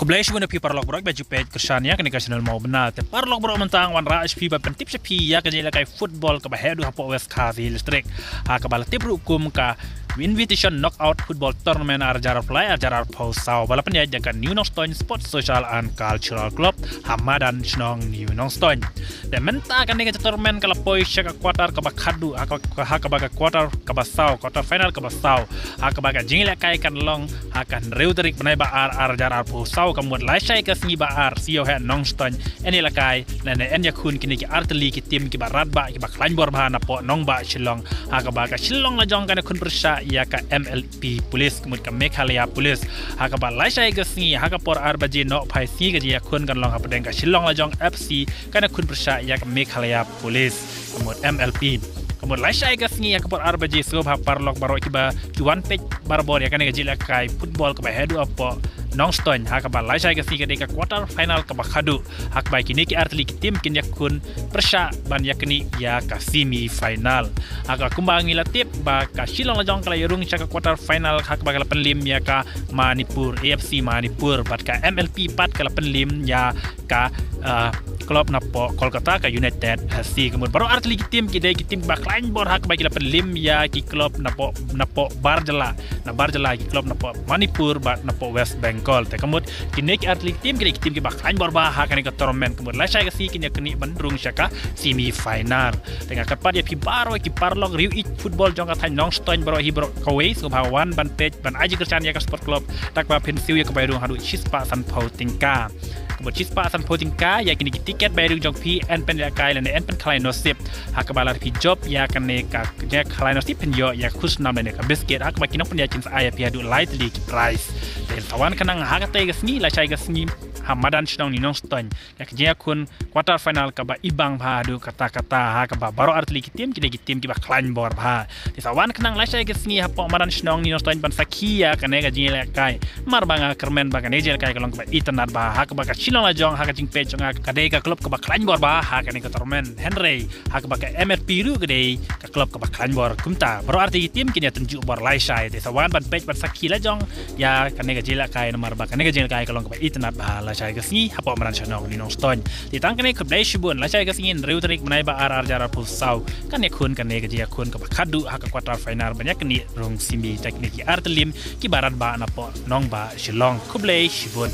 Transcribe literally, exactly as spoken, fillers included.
Khublei shibun ïa phi paralok baroh ba ju peit kyrshan ïa kane ka channel Mawbynna. Te paralok baroh, mynta ngan wanrah ïa phi ba pyntip ïa phi ïa ka jingïalehkai football kaba heh duh hapoh West Khasi Hills District, ha kaba la tip ruh kum ka Invitation Knockout Football Tournament ar hajar arphew lai ar hajar arphew saw, ba la pynïaid da ka New Nongstoiñ Sports Social and Cultural Club ha madan shnong New Nongstoiñ. Te mynta kane ka tournament ka la poi sha ka quarter kaba khadduh, ha ka, ha kaba ka quarter kaba saw, quarter final kaba saw, ha kaba ka jingïalehkai kan long ha ka hynriew tarik bnai ba ar ar hajar arphew saw, ka mut lashai ka sngi ba ar, shu ïoh heh Nongstoiñ yn ïalehkai lane yn ïakhun kine ki artylli ki team kiba radbah kiba khlaiñ bor bha napoh nongbah Shillong, ha kaba ka Shillong Lajong kan ïakhun pyrshah ïa ka M L P Police, ka mut ka Meghalaya Police. Ha kaba lashai ka sngi, ha ka por ar baje nohphai sngi, ka jingïakhun kan long hapdeng ka Shillong Lajong F C kan ïakhun pyrshah ïa ka Meghalaya Police, ka mut M L P. Ka mut lashai ka sngi, ha ka por ar baje, sngewbha paralok baroh kiba ki wan peit barabor ïa kane ka jingïalehkai football kaba heh duh hapoh Nongstoiñ, ha kaba lashai ka sngi ka dei ka quarter final kaba khadduh, ha kaba kine ki artylli ki team kin ïakhun pyrshah ban ïaknieh ïa ka semi final. Ha kaba kumba ngi la tip ba ka Shillong Lajong ka la ïarung sha ka quarter final, ha kaba ka la pynliem ïa ka Manipur, A F C Manipur, bad ka M L P pat ka la pynliem ïa ka, ah, club napoh Kolkata, ka United S C. Ka mut baroh artylli ki team ki dei ki team ba khlaiñ bor, ha kaba ki la pynliem ïa ki club napoh, napoh bar jylla, na bar jylla, ki club napoh Manipur bad napoh West Bengal. Te ka mut kine ki artylli ki team ki dei ki team kiba khlaiñ bor bha ha kane ka tournament. Ka mut lashai ka sngi kin ïaknieh ban rung sha ka semi final. Te nga kyrpad ïa phi baroh ki paralok riew ïeit football jong ka thaiñ Nongstoiñ baroh hi baroh kawei, sngewbha wan ban peit ban ai jingkyrshan ïa ka sport club, da kaba phin siew ïa ka bai rung haduh shispah sanphew tyngka. Ka mut shispah sanphew tyngka ïa kine ki tiket bai rung jong phi, yn pynïalehkai lane yn pynkhalai nasib, ha kaba lada phi jop ïa kane ka jingkhalai nasib phin ïoh ïa ka khusnam lane ka biscuit, ha kaba ki nongpynïaid kin sa ai ïa phi haduh lai tylli ki prize. Te sa wan khnang ha katei ka sngi, lashai ka sngi, ha madan shnong New Nongstoiñ, ïa ka jingïakhun quarter final kaba ibang bha haduh katta katta, ha kaba baroh artylli ki team ki dei ki team kiba khlaiñ bor bha. Te sa wan khnang lashai ka sngi hapoh madan shnong New Nongstoiñ ban sakhi ïa kane ka jingïalehkai. Namar ba nga kyrmen ba kane ka jingïalehkai ka long kaba itynnad bha, ha kaba ka Shillong Lajong, ha ka jingpeit jong nga, ka dei ka club kaba khlaiñ bor bha ha kane ka tournament. Hynrei ha kaba ka M L P ruh ka dei ka club kaba khlaiñ bor. Kumta baroh artylli ki team kin ïatynjuh bor lashai. Te sa wan ban peit ban sakhi lajong ïa kane ka jingïalehkai, namar ba kane ka jingïalehkai ka long kaba itynnad bha lashai ka sngi hapoh madan shnong New Nongstoiñ. Te tang kane, khublei shibun. Lashai ka sngi hynriew tarik bnai ba ar ar hajar arphew saw kan ïakhun kane ka jingïakhun kaba khadduh ha ka quarter final ban ïaknieh rung semi, da kine ki artylli kiba radbah napoh nongbah Shillong. Khublei shibun.